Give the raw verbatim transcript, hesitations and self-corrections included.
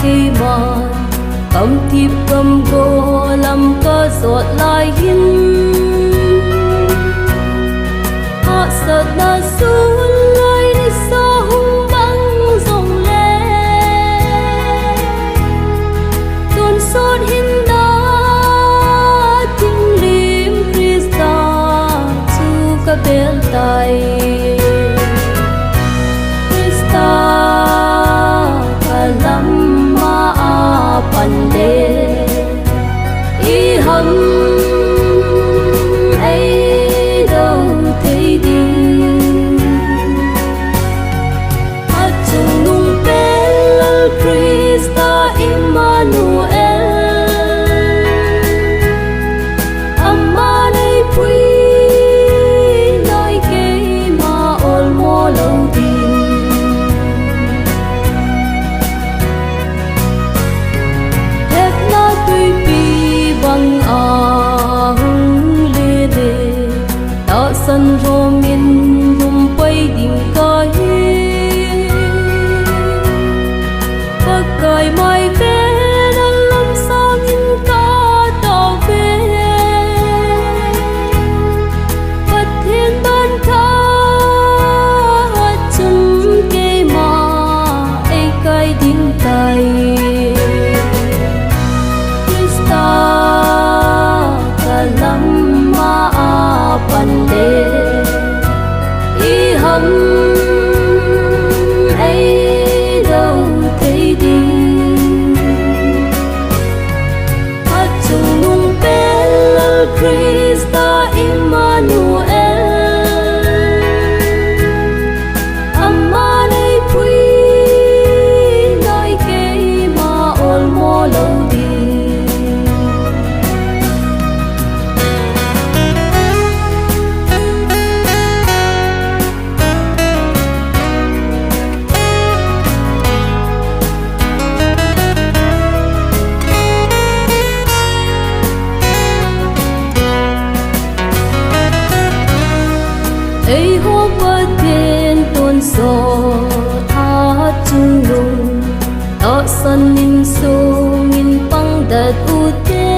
Keiman kamtip kamgo lam kajot lai hin, hahsatna sun lai nisa hung bang jongle, tonsot hinna tinglim Christa chu kabel tai. Christa kalam ma a pan le, iham eidou thei ding. Achungnung pen Lal Christa Immanuel, aman eipui nai keima olmo lou ding. Hepna tuipi bang a hung le le, tahsan lhomin lum pai ding kahi. Pakai mai pen alam sangin katao ve. Pathen ban tha chun keima eikai ding tai. Christa kalam ma a pan le, iham eidou thei ding. Achungnung pen Lal Christa Immanuel, aman eipui nai keima olmo lou ding. Eiho Pathen tonsot achungnung, tahsan insung in pang dat ute.